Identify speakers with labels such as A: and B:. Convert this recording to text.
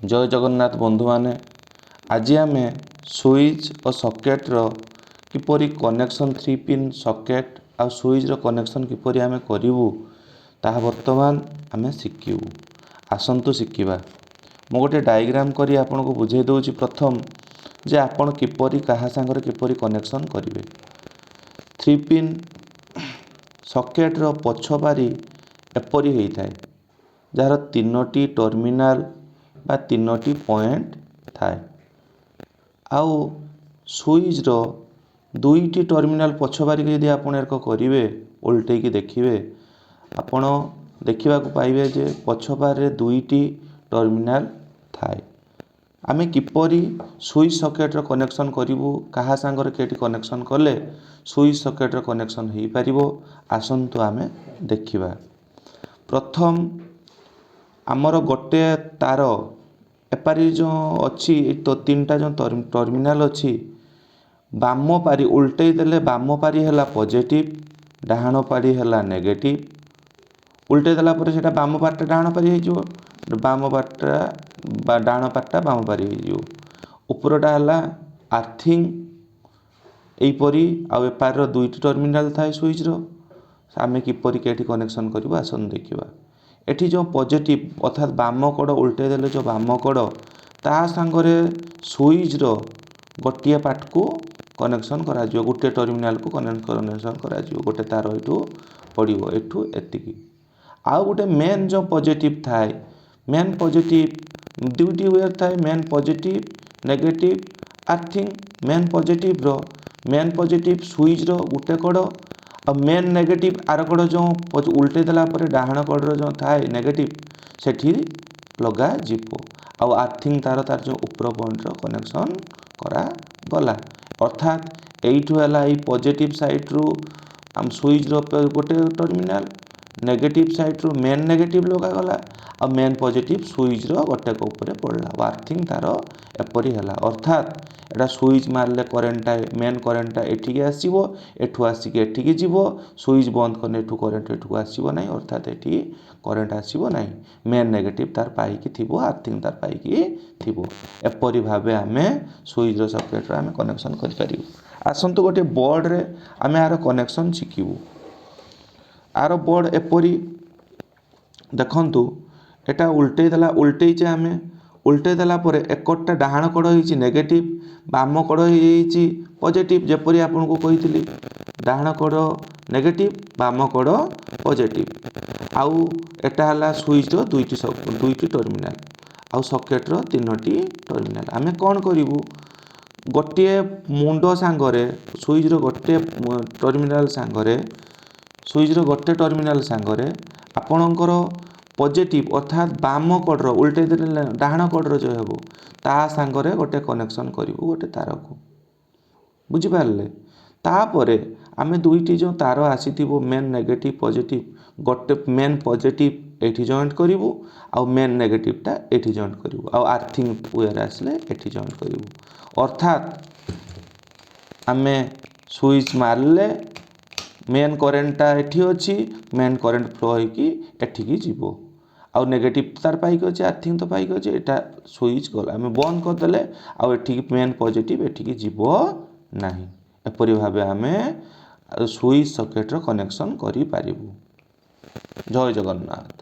A: ଜୟ ଜଗନ୍ନାଥ ବନ୍ଧୁମାନେ। ଆଜି ଆମେ ସୁଇଚ୍ ଓ ସକେଟ୍ର କିପରି କନେକ୍ସନ୍, ଥ୍ରୀ ପିନ୍ ସକେଟ୍ ଆଉ ସୁଇଚ୍ର କନେକ୍ସନ୍ କିପରି ଆମେ କରିବୁ, ତାହା ବର୍ତ୍ତମାନ ଆମେ ଶିଖିବୁ। ଆସନ୍ତୁ ଶିଖିବା। ମୁଁ ଗୋଟେ ଡାଇଗ୍ରାମ୍ କରି ଆପଣଙ୍କୁ ବୁଝାଇ ଦେଉଛି ପ୍ରଥମ ଯେ ଆପଣ କିପରି କାହା ସାଙ୍ଗରେ କିପରି କନେକ୍ସନ୍ କରିବେ। ଥ୍ରୀ ପିନ୍ ସକେଟ୍ର ପଛ ପାରି ଏପରି ହେଇଥାଏ, ଯାହାର ତିନୋଟି ଟର୍ମିନାଲ୍ ବା ତିନୋଟି ପଏଣ୍ଟ ଥାଏ। ଆଉ ସୁଇଚ୍ର ଦୁଇଟି ଟର୍ମିନାଲ୍ ପଛ ପାରିକି ଯଦି ଆପଣ ଏକ କରିବେ, ଓଲଟେଇକି ଦେଖିବେ, ଆପଣ ଦେଖିବାକୁ ପାଇବେ ଯେ ପଛ ପାରିରେ ଦୁଇଟି ଟର୍ମିନାଲ୍ ଥାଏ। ଆମେ କିପରି ସୁଇଚ୍ ସକେଟ୍ର କନେକ୍ସନ୍ କରିବୁ, କାହା ସାଙ୍ଗରେ କେଠି କନେକ୍ସନ୍ କଲେ ସୁଇଚ୍ ସକେଟ୍ର କନେକ୍ସନ୍ ହେଇପାରିବ, ଆସନ୍ତୁ ଆମେ ଦେଖିବା। ପ୍ରଥମ ଆମର ଗୋଟେ ତାର ଏପାରି ଯେଉଁ ଅଛି ତ, ତିନିଟା ଯେଉଁ ଟର୍ମିନାଲ୍ ଅଛି, ବାମ ପାରି ଉଲଟେଇ ଦେଲେ ବାମ ପାରି ହେଲା ପଜିଟିଭ୍, ଡାହାଣ ପାରି ହେଲା ନେଗେଟିଭ୍। ଉଲଟେଇ ଦେଲା ପରେ ସେଇଟା ବାମ ପାରିଟା ଡାହାଣ ପାରି ହେଇଯିବ, ବାମ ପାରିଟା ବା ଡାହାଣ ପାରିଟା ବାମ ପାରି ହେଇଯିବ। ଉପରଟା ହେଲା ଆର୍ଥିଂ ଏଇପରି। ଆଉ ଏପାରିର ଦୁଇଟି ଟର୍ମିନାଲ୍ ଥାଏ ସୁଇଚ୍ର। ଆମେ କିପରି କେଠି କନେକ୍ସନ୍ କରିବୁ, ଆସନ୍ତୁ ଦେଖିବା। ଏଠି ଯେଉଁ ପଜିଟିଭ୍ ଅର୍ଥାତ୍ ବାମ କଡ଼, ଉଲଟେଇ ଦେଲେ ଯେଉଁ ବାମ କଡ଼, ତା ସାଙ୍ଗରେ ସୁଇଚ୍ର ଗୋଟିଏ ପାର୍ଟକୁ କନେକ୍ସନ୍ କରାଯିବ, ଗୋଟିଏ ଟର୍ମିନାଲ୍କୁ କନେକ୍ସନ୍ କରାଯିବ। ଗୋଟେ ତାର ଏଇଠୁ ପଡ଼ିବ, ଏଠୁ ଏତିକି। ଆଉ ଗୋଟେ ମେନ୍ ଯେଉଁ ପଜିଟିଭ୍ ଥାଏ, ମେନ୍ ପଜିଟିଭ୍ ଦୁଇଟି ୱେର୍ ଥାଏ, main positive, negative, earthing. Main ପଜିଟିଭ୍ର, ମେନ୍ ପଜିଟିଭ୍ ସୁଇଚ୍ର ଗୋଟେ କଡ଼ ଆଉ ମେନ୍ ନେଗେଟିଭ୍ ଆର କଡ଼, ଯେଉଁ ଉଲଟେଇ ଦେଲା ପରେ ଡାହାଣ କଡ଼ର ଯେଉଁ ଥାଏ ନେଗେଟିଭ୍, ସେଠି ଲଗାଯିବ। ଆଉ ଆର୍ଥିଂ ତାର, ତାର ଯେଉଁ ଉପର ପଏଣ୍ଟର କନେକ୍ସନ୍ କରାଗଲା। ଅର୍ଥାତ୍ ଏଇଠୁ ହେଲା ଏଇ ପଜିଟିଭ୍ ସାଇଡ଼୍ରୁ ଆମ ସୁଇଚ୍ର ଗୋଟେ ଟର୍ମିନାଲ୍, ନେଗେଟିଭ୍ ସାଇଡ଼୍ରୁ ମେନ୍ ନେଗେଟିଭ୍ ଲଗାଗଲା ଆଉ ମେନ୍ ପଜିଟିଭ୍ ସୁଇଚ୍ର ଗୋଟେକ ଉପରେ ପଡ଼ିଲା। ଆର୍ଥିଂ ତାର ଏପରି ହେଲା। ଅର୍ଥାତ୍ ଏଇଟା ସୁଇଚ୍ ମାରିଲେ କରେଣ୍ଟଟା, ମେନ୍ କରେଣ୍ଟଟା ଏଠିକି ଆସିବ, ଏଠୁ ଆସିକି ଏଠିକି ଯିବ। ସୁଇଚ୍ ବନ୍ଦ କଲେ ଏଠୁ କରେଣ୍ଟ ଏଠୁକୁ ଆସିବ ନାହିଁ, ଅର୍ଥାତ୍ ଏଠି କରେଣ୍ଟ ଆସିବ ନାହିଁ। ମେନ୍ ନେଗେଟିଭ୍ ତାର ପାଇକି ଥିବ, ଆର୍ଥିଂ ତାର ପାଇକି ଥିବ। ଏପରି ଭାବେ ଆମେ ସୁଇଚ୍ର ସକେଟ୍ର ଆମେ କନେକ୍ସନ୍ କରିପାରିବୁ। ଆସନ୍ତୁ ଗୋଟେ ବୋର୍ଡ଼ରେ ଆମେ ଆର କନେକ୍ସନ୍ ଶିଖିବୁ। ଆର ବୋର୍ଡ଼ ଏପରି ଦେଖନ୍ତୁ। ଏଟା ଉଲଟେଇ ଦେଲା, ଉଲଟେଇଛେ ଆମେ। ଉଲଟେଇ ଦେଲା ପରେ ଏକରଟା ଡାହାଣ କଡ଼ ହେଇଛି ନେଗେଟିଭ୍, ବାମ କଡ଼ ହେଇଯାଇଛି ପଜିଟିଭ୍। ଯେପରି ଆପଣଙ୍କୁ କହିଥିଲି, ଡାହାଣ କଡ଼ ନେଗେଟିଭ୍, ବାମ କଡ଼ ପଜିଟିଭ୍। ଆଉ ଏଟା ହେଲା ସୁଇଚ୍ର ଦୁଇଟି ଟର୍ମିନାଲ୍ ଆଉ ସକେଟ୍ର ତିନୋଟି ଟର୍ମିନାଲ୍। ଆମେ କ'ଣ କରିବୁ? ଗୋଟିଏ ମୁଣ୍ଡ ସାଙ୍ଗରେ, ସୁଇଚ୍ର ଗୋଟିଏ ଟର୍ମିନାଲ୍ ସାଙ୍ଗରେ, ସୁଇଚ୍ର ଗୋଟେ ଟର୍ମିନାଲ୍ ସାଙ୍ଗରେ ଆପଣଙ୍କର ପଜିଟିଭ୍ ଅର୍ଥାତ୍ ବାମ କଡ଼ର, ଉଲଟେଇ ଦେଲେ ଡାହାଣ କଡ଼ର ଯେଉଁ ହେବ, ତା ସାଙ୍ଗରେ ଗୋଟେ କନେକ୍ସନ୍ କରିବୁ ଗୋଟେ ତାରକୁ। ବୁଝିପାରିଲେ? ତାପରେ ଆମେ ଦୁଇଟି ଯେଉଁ ତାର ଆସିଥିବ, ମେନ୍ ନେଗେଟିଭ୍ ପଜିଟିଭ୍, ଗୋଟେ ମେନ୍ ପଜିଟିଭ୍ ଏଇଠି ଜଏଣ୍ଟ କରିବୁ ଆଉ ମେନ୍ ନେଗେଟିଭ୍ଟା ଏଇଠି ଜଏଣ୍ଟ କରିବୁ ଆଉ ଆର୍ଥିଂ ୱେର୍ ଆସିଲେ ଏଠି ଜଏଣ୍ଟ କରିବୁ। ଅର୍ଥାତ୍ ଆମେ ସୁଇଚ୍ ମାରିଲେ ମେନ୍ କରେଣ୍ଟଟା ଏଠି ଅଛି, ମେନ୍ କରେଣ୍ଟ ଫ୍ଲୋ ହେଇକି ଏଠିକି ଯିବ। ଆଉ ନେଗେଟିଭ୍ ତାର ପାଇକି ଅଛି, ଆର୍ଥିଂ ତ ପାଇକି ଅଛି। ଏଇଟା ସୁଇଚ୍ ଗଲା, ଆମେ ବନ୍ଦ କରିଦେଲେ ଆଉ ଏଠିକି ମେନ୍ ପଜିଟିଭ୍ ଏଠିକି ଯିବ ନାହିଁ। ଏପରି ଭାବେ ଆମେ ସୁଇଚ୍ ସକେଟ୍ର କନେକ୍ସନ୍ କରିପାରିବୁ। ଜୟ ଜଗନ୍ନାଥ।